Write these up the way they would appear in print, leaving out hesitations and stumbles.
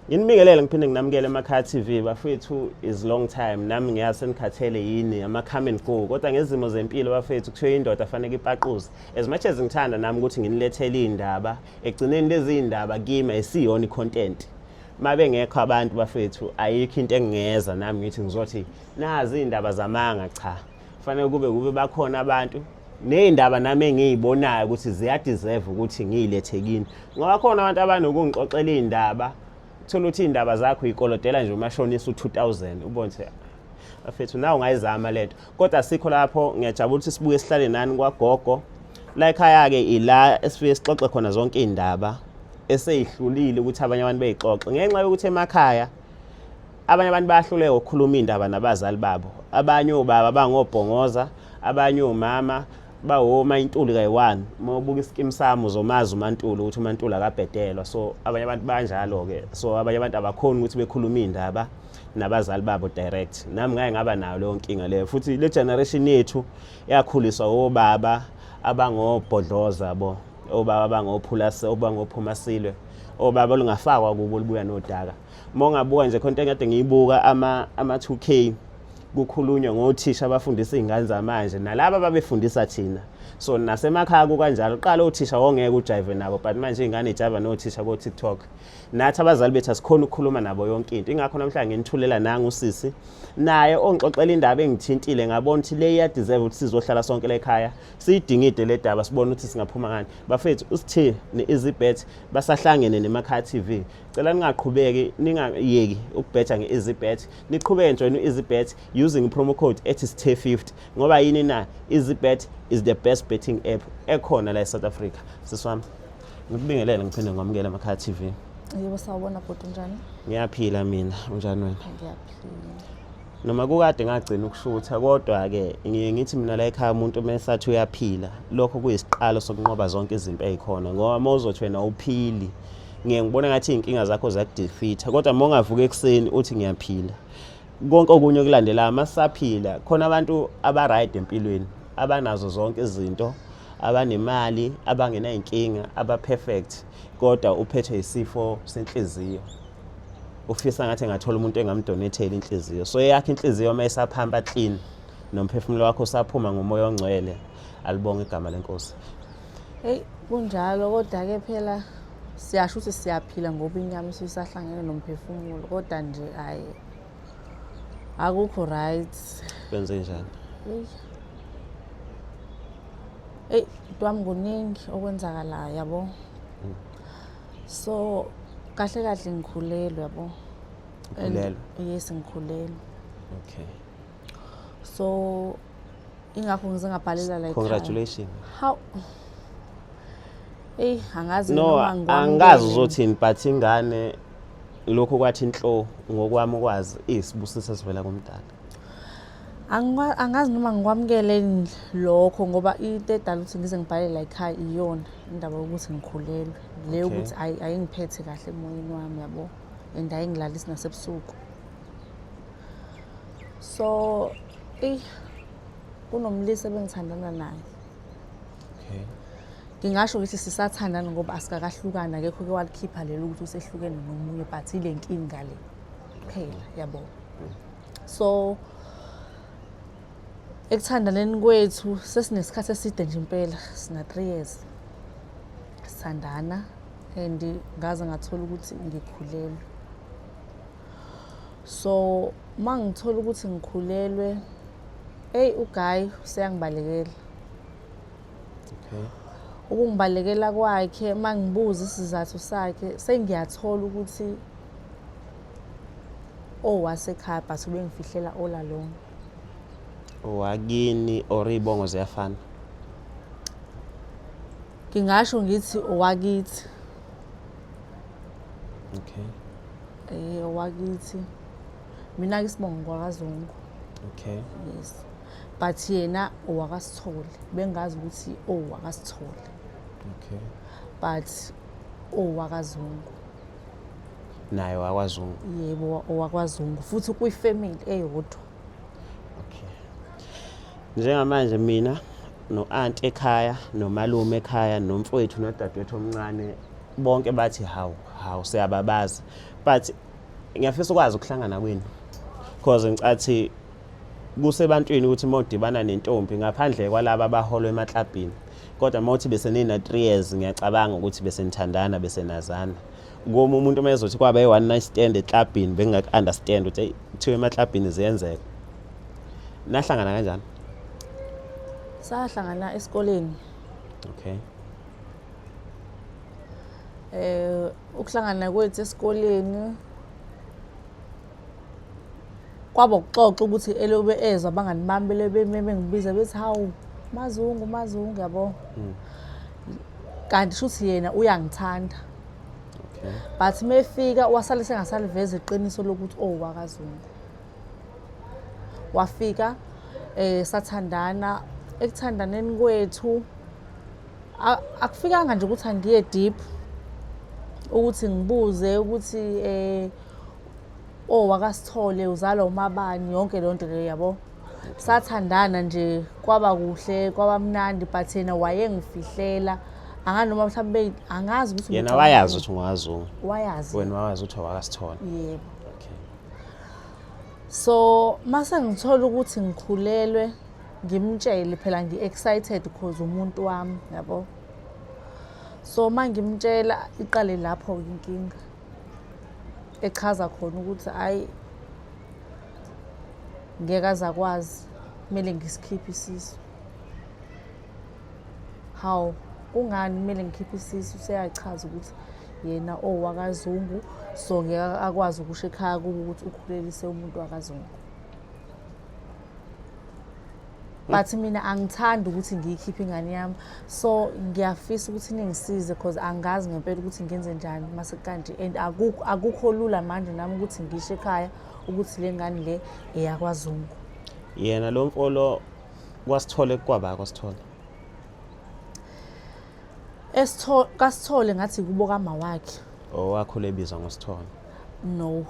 Nginibingelele ngiphinde nginamukele emakhaya TV bafethu. Is long time nami ngiyazi senikhathele yini ama come and go, kodwa ngezimo zempilo bafethu, kuthiwe indoda fanele ipaquze. As much as ngithanda nami ukuthi nginilethele iy'ndaba, ekugcineni lezi iy'ndaba kimi ayisiyona i-content. Uma bengekho abantu bafethu, ayikho into engingeza nami ngithi ngizothi nazi iy'ndaba zamanga. Cha, fanele kube bakhona abantu ney'ndaba nami engiyibonayo ukuthi ziyadeserve ukuthi ngiyilethe kini, ngoba khona abantu abanokungixoxela iy'ndaba, thola ukuthi iy'ndaba zakho uyikolodela nje umashonisa u-2000, ubone ukuthi bafethu nawe ungayizama lento. Kodwa sikho lapho, ngiyajabula ukuthi sibuye sihlale nani kwagogo la ekhaya-ke, ila esifike sixoxe khona zonke iy'ndaba eseyihlulile ukuthi abanye abantu beyixoxe, ngenxa yokuthi emakhaya abanye abantu bayahluleka ukukhuluma iy'ndaba nabazali babo. Abanye obaba bangobhongoza, abanye omama bawoma intuli kayi-one. Uma ubuka iSkeem Saam uzomazi uMaNtuli ukuthi uMaNtuli akabhedelwa. So abanye abantu banjalo-ke, so abanye abantu abakhoni ukuthi bekhulume iy'ndaba nabazali babo direct. Nami ngake ngaba nayo leyo nkinga leyo. Futhi le generation yethu yakhuliswa obaba abangobhodloza bo, obaba abangophula, abangophuma silwe, obaba olungafakwa kubo libuya nodaka. Uma ungabuka nje khona into engade ngiyibuka ama 2K, kukhulunywa ngothisha abafundisa iy'ngane zamanje nalaba ababefundisa thina. So nasemakhaya kukanjalo, qala othisha wongeke ujive nabo, but manje iy'ngane ijiva nothisha ko-TikTok. Nathi abazali bethu asikhona ukukhuluma nabo yonke into. Ingakho namhlanje nginithulela nangu usisi naye ongixoxela indaba engithintile, ngabona ukuthi le iyadeserve ukuthi sizohlala sonke la ekhaya siyidingide le daba, sibone ukuthi singaphuma ngani. Bafethu, usithe ne-EasyBet basahlangene neMakhaya TV. Cela ningaqhubeki ningayeki ukubheja nge-EasyBet, niqhubeke join u-EasyBet using promo code ethi sithe50. Ngoba yini na? EasyBet is the best betting app ekhona la e-South Africa. Sisi wami, ngikubingelele ngiphinde ngikwamukele emakhaya TV. Yebo, sawubona bhuti, unjani? Ngiyaphila mina, unjani wena? Ngiyaphila. Noma kukade ngagcina ukushutha, kodwa-ke ngiye ngithi mina la ekhaya umuntu uma esathi uyaphila, lokho kuyisiqalo sokunqoba zonke izinto ey'khona, ngoba uma uzothi wena uphili, ngiye ngibone ngathi iy'nkinga zakho zakudefeatha. Kodwa uma ungavuka ekuseni uthi ngiyaphila, konke okunye okulandelayo masisaphila. Khona abantu aba-right empilweni, abanazo zonke izinto, abanemali, abangenay'nkinga, aba-perfect, kodwa uphethwe isifo senhliziyo, ufisa ngathi engathola umuntu engamdonethela inhliziyo. So eyakho inhliziyo uma isaphampa clean nomphefumulo wakho usaphuma ngomoya ongcwele, alibonge igama lenkosi. Hey, kunjalo, kodwa-ke phela siyasho ukuthi siyaphila ngoba inyama isuke isahlangene nomphefumulo, kodwa nje hhayi, akukho right. Kwenze njani? Eyi, eyi ntwami, kuningi okwenzakalayo yabo. So kahle kahle ngikhulelwe yabo. Ukhulelwe? Yes, ngikhulelwe. So ingakho ngize ngabhalela la ekhaya. Congratulations. How? Eyi, angazi No, noma ngikwamukele. Angazi uzothini, but ingane lokhu kwathi inhlo ngokwami ukwazi iyisibusiso esivela kumdala. Angazi noma ngikwamukele lokho, ngoba into edala ukuthi ngize ngibhale la ekhaya iyona indaba yokuthi ngikhulelwe le, ukuthi ayingiphethe kahle emoyeni wami yabo, and ayingilalisi nasebusuku. So eyi, kunomlisa ebengithandana naye. Ngingasho ngithi sisathandana ngoba asikakahlukani, akekho ke walikhipha lelo ukuthi usehlukene nomunye, but ile nkinga le phela yabo. So ekuthandaneni kwethu sesinesikhathi eside nje impela, sina 3 years sithandana, and ngaze ngathola ukuthi ngikhulelwe. So uma ngithola ukuthi ngikhulelwe, eyi, uguy useyangibalekela. Ukungibalekela kwakhe, uma ngibuza isizathu sakhe, sengiyathola ukuthi owasekhaya, but ubengifihlela all along. Owakini or iy'bongo ziyafana? Ngingasho ngithi owakithi. Owakithi. Mina-ke isibongo kwakaZungu. Yes, but yena owakaSithole, bengazi ukuthi owakaSithole, but owakaZungu. Naye wakwaZungu? Yebo, owakwaZungu, futhi kwifamily eyodwa. Okay. Njengamanje mina no-anti ekhaya, nomalume ekhaya, nomfowethu nodadewethu omncane, bonke bathi hawu hawu, siyababaza. But ngiyafisa ukwazi ukuhlangana kwenu, cause ngicathi kusebantwini ukuthi uma udibana nentombi ngaphandle kwalaba abaholwa emaklabhini, kodwa uma uthi bese nina 3 years, ngiyacabanga ukuthi bese nithandana, bese nazana. Kuma umuntu uma ezothi kwaba i-one night stand eklabhini, bengingaku-understand ukuthi eyi, kuthiwa emaklabhini ziyenzeka. Nahlangana kanjani? Sahlangana esikoleni. Okay. Ukuhlangana kwethu esikoleni kwaba ukuxoxa ukuthi elobe ezwa abangani bami bele bengibiza bethi hawu Mazungu, Mazungu, yabo. Kanti shuthi yena uyangithanda. Okay. But mefika wasale sengasaliveza iqiniso lokuthi oh wakaZungu. Wafika sathandana. Ekuthandaneni kwethu akufikanga nje ukuthi angiye deep ukuthi ngibuze ukuthi oh wakaSithole uzalwa umabani, yonke leyo nto leyo, yabo. Sathandana nje kwaba kuhle, kwaba mnandi, but yena wayengifihlela. Anganoma mhlawumbe angazi ukuthi yena wayazi ukuthi ungowakaZungu. Wayazi. Wena wawazi ukuthi owakaSithole. Yebo. Okay. So mase ngithola ukuthi ngikhulelwe, ngimtshele phela ngi-excited because umuntu wami, yabo. So mangimtshela iqale lapho inkinga. Echaza khona ukuthi hayi ngeke azakwazi, kumele ngisikhiphe isisu. Hawu, kungani kumele ngikhiphe isisu? Useyachaza ukuthi yena owakaZungu, so ngeke akwazi ukusho ekhaya kubo ukuthi ukhulelise umuntu wakaZungu. But mina angithandi ukuthi ngiyikhiphe ingane yami, so ngiyafisa ukuthi ningisize because angazi ngempela ukuthi ngenze njani mase kanje, and akukho lula manje nami ukuthi ngisho ekhaya ukuthi le ngane le eyakwaZungu. Yena lo mfolo kwaSithole kwaba kwaSithole. Esitho kaSithole ngathi kubo kama wakhe. Owakhula ebizwa ngoSithole. No.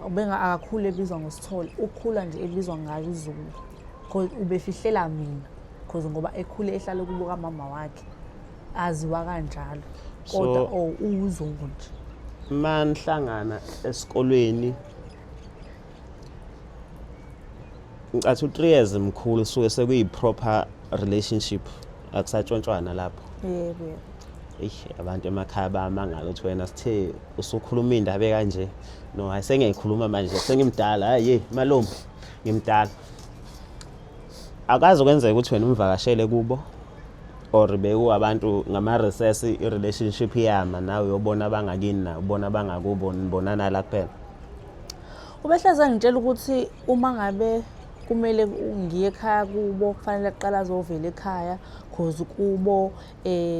Ubenga akakhule ebizwa ngoSithole, ukhula nje ebizwa ngayo uZungu. Because ubefihlela mina because ngoba ekhule ehlala kubo kamama wakhe. Aziwa kanjalo. Kodwa oh uZungu nje. Manihlangana esikolweni ngicathi u3 years mkhulu, suke sekuyi proper relationship, akusatshontshwana lapho. Yebo. Eish, abantu emakhaya bayamangala ukuthi wena sithe usukhuluma indaba kanje. No, hayi, sengiyayikhuluma manje, sengimdala. Hayi hey malume, ngimdala. Akazi kwenzeka ukuthi wena umvakashele kubo or beku abantu ngama recess i-relationship yama, nawe uyobona abangakini na ubona abangakubo, nibonana la kuphela? Ubehleze ngitshela ukuthi uma ngabe kumele ngiye ekhaya kubo kufanele aqale azovela ekhaya, cause kubo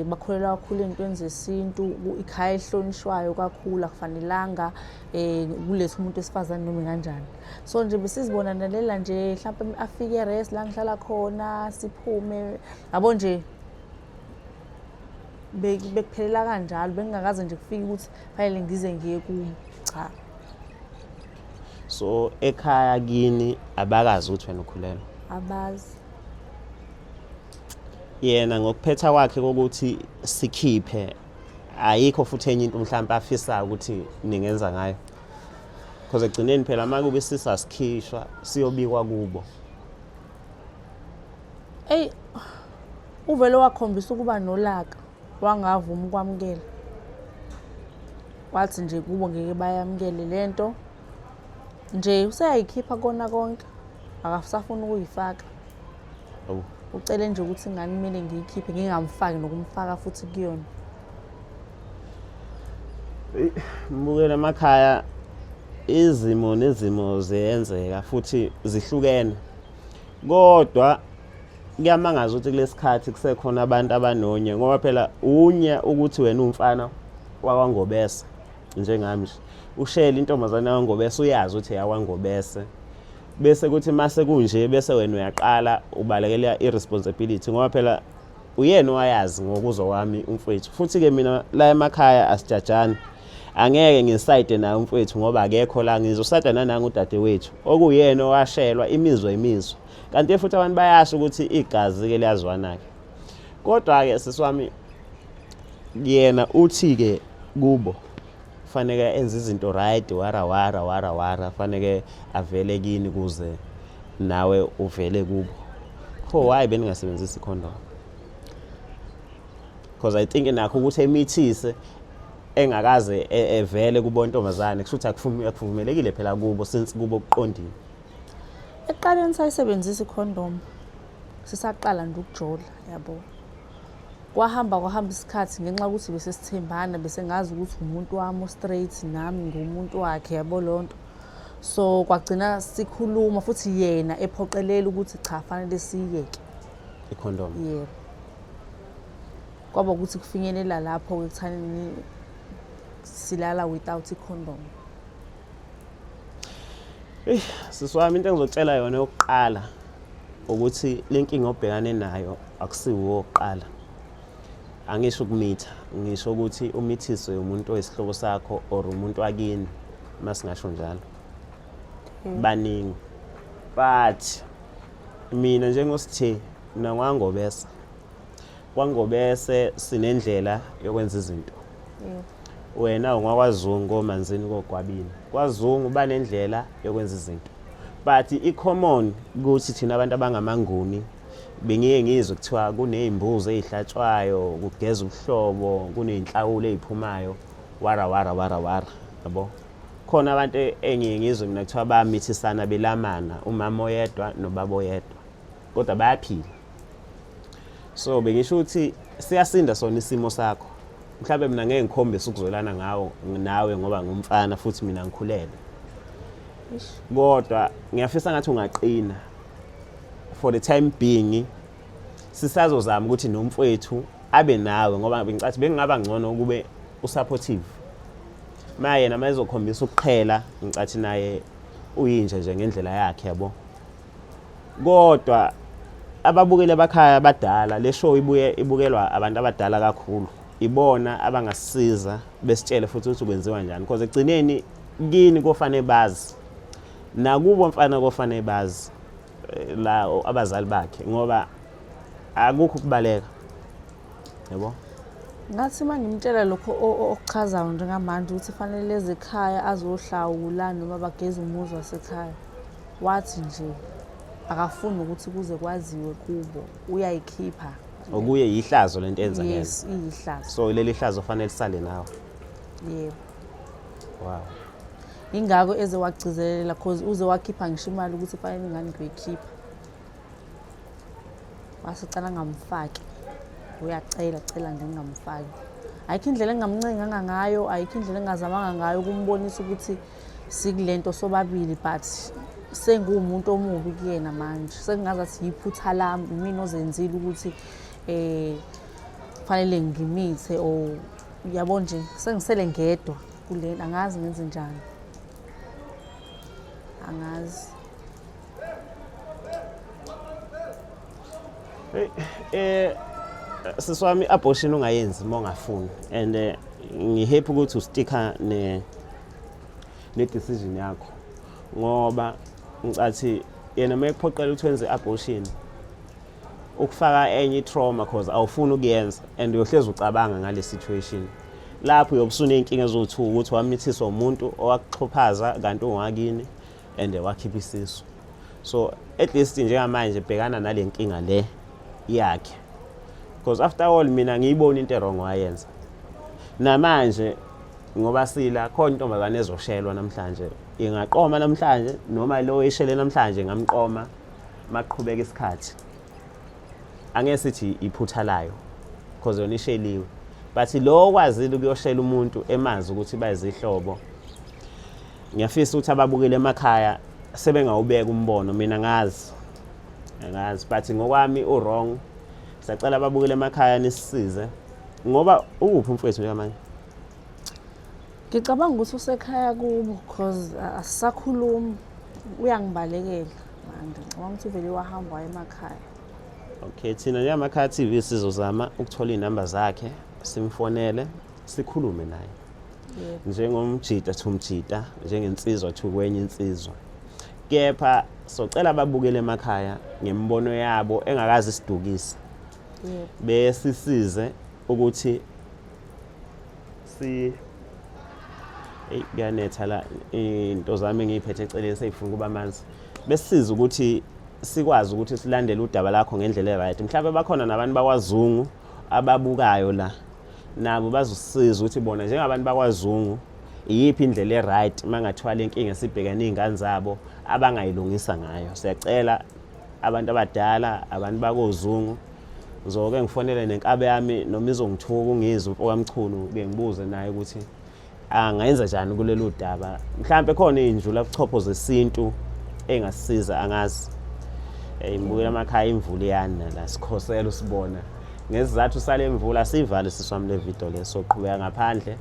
bakholelwa kakhulu ey'ntweni zesintu, ikhaya elihlonishwayo kakhulu, akufanelanga kulethe umuntu wesifazane noma kanjani. So nje besizibonanalela nje, mhlawumbe afike e-res la ngihlala khona, siphume, yabo nje bekuphelela kanjalo, bengingakaze nje kufike ukuthi fanele ngize ngiye kubo, cha. So ekhaya kini abakazi ukuthi wena ukhulelwe? Abazi. Yena ngokuphetha kwakhe kokuthi sikhiphe, ayikho futhi enye into mhlawumbe afisayo ukuthi ningenza ngayo? Because egcineni phela uma kube sisasikhishwa siyobikwa kubo. Eyi, uvele wakhombisa ukuba nolaka, wangavuma ukwamukela. Wathi nje kubo ngeke bayamukele lento. Nje useyayikhipha kona konke, akasafuni ukuyifaka. Oh. Ucele nje ukuthi ingane kumele ngiyikhiphe, ngingamfaki nokumfaka futhi kuyona. Mbukela emakhaya, izimo nezimo ziyenzeka futhi zihlukene. Kodwa kuyamangaza ukuthi kulesikhathi kusekhona abantu abanonya, ngoba phela unya ukuthi wena umfana wakwaNgobese njengami nje, ushela intombazane yakwaNgobese, uyazi ukuthi eyakwaNgobese, bese kuthi mase kunje bese wena uyaqala ubalekela i-responsibility, ngoba phela uyena owayazi ngokuzwa kwami umfowethu. Futhi-ke mina la emakhaya asijajani, angeke ngisayide naye umfowethu ngoba akekho la, ngizosayida nanangu udadewethu okuyena owashelwa imizwa imizwa. Kanti futhi abantu bayasho ukuthi igazi-ke liyazwana-ke. Kodwa-ke sisi wami, yena uthi-ke kubo Kufanele enze izinto right, wara wara wara wara, faneke avele kini kuze nawe uvele kubo. Pho why beningasebenzisi i-condom? Because I think nakho ukuthi emithise engakaze evele kubo ntombazane, kusho ukuthi akuvumelekile phela kubo, since kubo kuqondile. Ekuqaleni sayisebenzisa ikhondomu, sisaqala nje ukujola, yabo. Kwahamba kwahamba isikhathi, ngenxa yokuthi bese sithembana, bese ngazi ukuthi umuntu wami o-straight, nami ngumuntu wakhe, yabo leyo nto. So kwagcina sikhuluma futhi yena ephoqelela ukuthi cha, fanele siyeke ikhondomu. Yebo. Kwaba ukuthi kufinyelela lapho ekuthanini silala without i-condom. Sisi wami, into engizotshela yona yokuqala ukuthi le nkinga obhekane nayo akusiwo owokuqala. Angisho ukumitha, ngisho ukuthi umithiswe umuntu oyisihlobo sakho or umuntu wakini, masingasho njalo. Baningi. But mina njengoSithe, mina ngwaNgobese. KwaNgobese sinendlela yokwenza izinto. Wena ungakwaZungu koManzini koGwabini. KwaZungu banendlela yokwenza izinto. But i-common ukuthi thina abantu abangamaNguni bengiye ngizwe kuthiwa kuney'mbuzi ey'hlatshwayo, kugeza ubuhlobo, kuney'nhlawulo ey'phumayo, wara wara wara wara, yabo. Khona abantu engiye ngizwe mina kuthiwa bamithisana belamana, umama oyedwa nobaba oyedwa, kodwa bayaphila. So bengisho ukuthi siyasinda sona isimo sakho. Mhlawumbe mina ngeke ngikhombise ukuzwelana ngawo nawe ngoba ngumfana futhi mina ngikhulelwe. Kodwa ngiyafisa ngathi ungaqina for the time being, sisazozama ukuthi nomfowethu abe nawe, ngoba bengicathi bengingaba ngcono ukube usupportive. Ma yena mayezokhombisa ukuqhela, ngicathi naye uyinja nje ngendlela yakhe, yabo. Kodwa ababukeli abakhaya abadala, le show ibuye ibukelwa abantu abadala kakhulu, ibona abangasisiza besitshele futhi ukuthi kwenziwa njani, because ekugcineni kini kofanele bazi, nakubo mfana kofanele bazi, la abazali bakhe, ngoba akukho ukubaleka, yabo. Ngathi uma ngimtshela lokho okuchazayo njengamanje ukuthi fanele eze ekhaya azohlawula noma bageze umuzi wasekhaya, wathi nje akafuni ukuthi kuze kwaziwe kubo, uyayikhipha. Okuye yihlazo lento eyenzakele. Yes, iyihlazo. So leli hlazo fanele lisale nawe. Yebo. Wow. Ingako eze wagcizelela, cause uze wakhipha ngisho imali ukuthi fanele ingane ngiyoyikhipha. Wasecela ngamfaki, uyacela cela nje ngingamfaki. Ayikho indlela engingamncenganga ngayo, ayikho indlela engingazamanga ngayo ukumbonisa ukuthi sikulento sobabili, but senguwumuntu omubi kuyena manje. Sekungazathi yiphutha lami, imina ozenzile ukuthi kufanele ngimithe or yabo nje, sengisele ngedwa kulena, angazi ngenze njani, angazi. Hey, sisi wami, i-abortion ungayenzi uma ungafuni, and ngihappy ukuthi usticka ne decision yakho, ngoba ngicathi yena uma ekuphoqela ukuthi wenze i-abortion ukufaka enye i-trauma, cause awufuni ukuyenza and uyohlezi ucabanga ngale situation. Lapho uyobe usuney'nkinga eziwu-two, ukuthi wamithiswa umuntu owakuxhophaza kanti ungakini and wakhipha isisu. So at least njengamanje bhekana nale nkinga le yakhe, because after all mina ngiyibona into e-wrong wayenza. Namanje ngoba sila khona intombazane ezoshelwa namhlanje, ingaqoma namhlanje noma lo eshele namhlanje ngamqoma maqhubeka isikhathi. Angeke sithi iphutha layo because yona isheliwe, but lo okwazile ukuyoshela umuntu emazi ukuthi bayizihlobo, ngiyafisa ukuthi ababukele emakhaya sebengawubeka umbono. Mina ngazi angazi, but ngokwami u-wrong. Siyacela ababukele emakhaya nisisize, ngoba ukuphi umfowethu njengamanje? Ngicabanga ukuthi usekhaya kubo, cause asisakhulumi, uyangibalekela manje. Ngicabanga ukuthi uvele wahamba waya emakhaya. Okay, thina njengaMakhaya TV sizozama ukuthola iy'namba zakhe, simfonele, sikhulume naye. Njengomjita to mjita, njengensizwa to kwenye insizwa. Kepha socela ababukele emakhaya ngemibono yabo engakaze isidukise. Besisize ukuthi si Eyi, kuyanetha la, into zami engiyiphethe eceleni seyifuna ukuba amanzi. Besisiza ukuthi sikwazi ukuthi silandele udaba lakho ngendlela e-right. Mhlawumbe bakhona nabantu bakwaZungu ababukayo la, nabo bazosiza ukuthi bona njengabantu bakwaZungu iyiphi indlela e-right uma ngathiwa le nkinga sibhekene iy'ngane zabo abangayilungisa ngayo. Siyacela abantu abadala, abantu bakoZungu, ngizoke ngifonele nenkabe yami noma izongithuka ungizwe umfokaMchunu, ke ngibuze naye ukuthi angayenza njani kulolu daba. Mhlawumbe khona iy'ndlula buchopho zesintu engasisiza, angazi. Ngibukela amakhaya, imvula iyana la, sikhosela usibona ngesizathu sale mvula. Siyivale siswami le video le, soqhubeka ngaphandle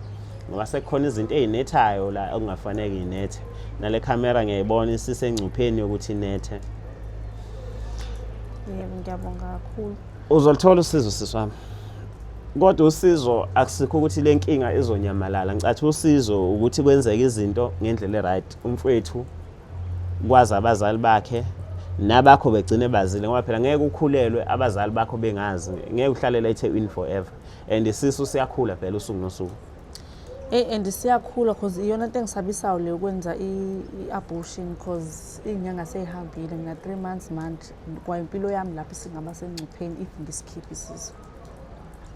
ngoba sekukhona izinto ey'nethayo la okungafanele y'nethe. Nale khamera ngiyayibona isisengcupheni yokuthi inethe. Yebo, ngiyabonga kakhulu. Uzolithola usizo siswami, kodwa usizo akusikho ukuthi le nkinga izonyamalala. Ngicathi usizo ukuthi kwenzeke izinto ngendlela e-right, umfowethu kwazi abazali bakhe nabakho begcine bazile, ngoba phela ngeke ukhulelwe abazali bakho bengazi, ngeke uhlalele eThekwini forever, and isisu siyakhula phela usuku nosuku. Hey, and siyakhula, cause iyona into engisabisayo leyo, kwenza i-abortion, cause iy'nyanga sey'hambile, ngina 3 months manje. Kwa impilo yami lapho isingaba sengcupheni if ngisikhiphe isisu.